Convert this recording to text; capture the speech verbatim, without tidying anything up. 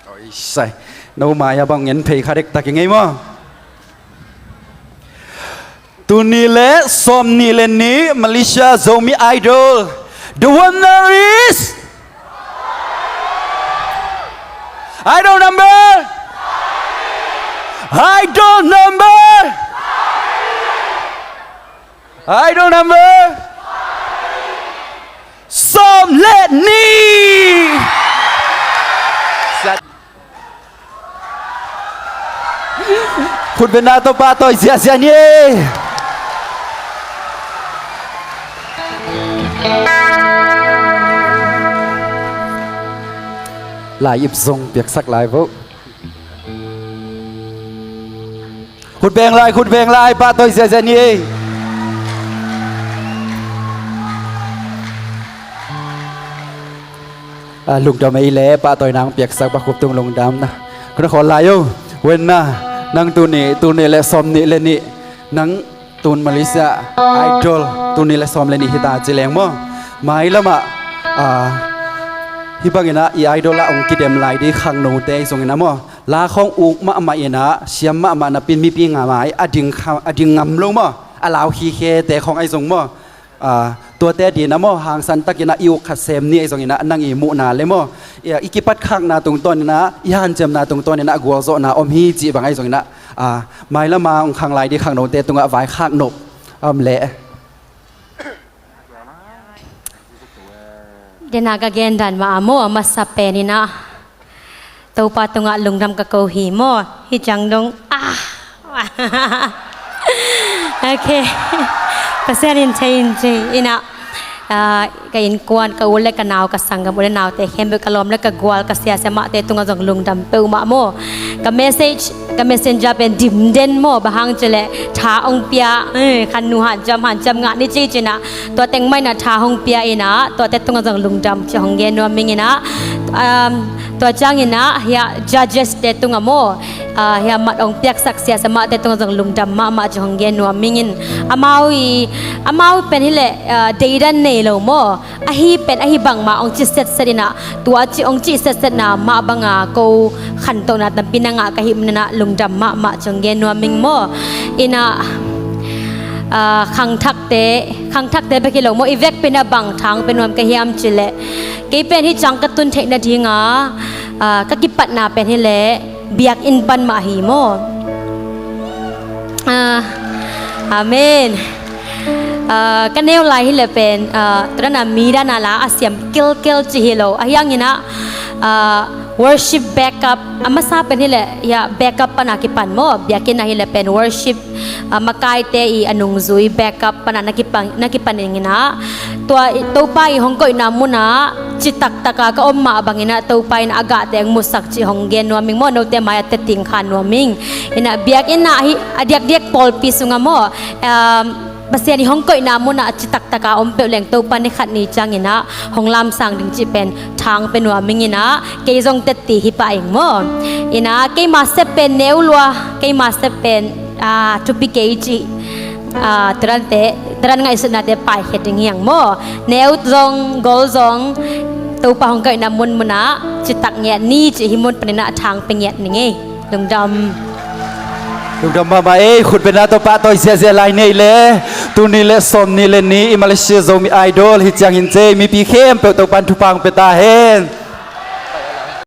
Oi, sai. No mai-ah bang ngen phei kha dektak i ngei maw? Tul nih le sawmnih le nih Malaysia Zomi Idol. The winner is Idol number. Idol number. Idol number. Sawm le nih. Khutbetna tawh pahtawi ziahziah ni ei. Lai ip zong piaksak lai vo. Khutbeng lai, khutbeng lai, pahtawi ziahziah ni ei. A, lungdam ei le, pahtawi nang piaksak bakhup tung lungdam na. Kuna khawl lai o, wen na, nang tul nih, tul nih le sawmnih le nih, nang tun Malaysia Idol tul nih le sawm le nih hita ci leng maw. Mailamah, a, hih banginah i idol ah hong kidem lai di khangnote zongin a maw. La khawng uk mahmah inah, siam mahmah napin mipi ngamai a ding kha-, a ding ngam lo maw, a lau khikhete khawng ahi zong maw. A, tuate dinah maw, hangsan takinah i uk khat sem ni ahi zonginah, nang i muhna le maw, i, i kipat khakna tungtawninah, i hanciamna tungtawninah, gualzawhna om hi cih bang ahi zonginah, a, mailama hong khang lai di khangnote tungah vai khak nop om leh. Dena ka gen dan mah a maw, a masa peninah Topa tungah lungdam ka ko hi maw, hi ciang dong, ah. Ok. Pasian in thei in thei inah, ah, ka innkuan, ka u le ka nau, ka sanggam u le naute khempeuh, ka lawm le ka gual, ka siasia mahte tungah zong lungdam peuhmah maw. Ka message, ka messenger pen dimden maw, bang hang cileh tha hong pia, eh, khan nu hanciam, hanciam ngah ni ci cinah, tua teng mah inah tha hong pia inah, tuate tungah zong lungdam ci hong gen nuam ing inah, um, tua cianginah hiah judges te tungah maw, ah, hiah mat hong piaksak siasia mahte tungah zong lungdam mahmah ci hong gen nuam ing in. Amau i, amau pen hileh, ah, deidan nei lo maw. Ahi pen ahi bangmah hong ci setset inah, tua ci hong cih setsetna mah banga ko khantohna tampi na ngah ka hih maninah lungdam mahmah ci hong gen nuam ing maw. Inah, ah, khangthakte, khangthakte bek hi lo maw, i vekpi inah bang thang pe nuam ka hiam cileh, kei pen hih ciang ka tun theih nadinga, ah, ka kipatna pen hileh biakinn pan mah hi maw. Ah, amen. Ah, ka neu lai hileh pen, ah, tua dana mi dana la a siam kelkel ci hi lo. Ahi hanginah, ah, worship backup, a masa pen hileh, hiah backup pana kipan maw. Biakinn ah hileh pen worship, ah, makaite i a nungzui backup pana na kipan, na kipan inginah. Tua i, Topa i hong koihna munah citak taka ka om mah banginah Topa in a gahte hong musak cih hong gen nuam ing maw, note mai-ah tetting kha nuam ing. Inah biakinn ah hi, a diakdiak pawlpi sungah maw, um, Pasian i hong koihna munah citak taka om peuh leng Topa ni khat ni cianginah hong lamsang ding cih pen thang pe nuam ing inah, kei zong tetti hi pah ing maw. Inah keima sep pen neu lua, keima sep pen, ah, thupi kei cih, ah, tua dante, tua dan ngaihsutnate paikhia ding hi hang maw. Neu zong, gol zong, Topa hong koihna munmunah citak ngiat ni cih hih mun paninah thang pe ngiat ning ei. Lungdam. Lungdam mahmah ei, khutbetna tawh pahtawi ziahziah lai ni ei le. Tul nih le sawmnih le nih i Malaysia Zomi Idol hih ciangin cei, mipi khempeuh Topan thupha hong pia ta hen.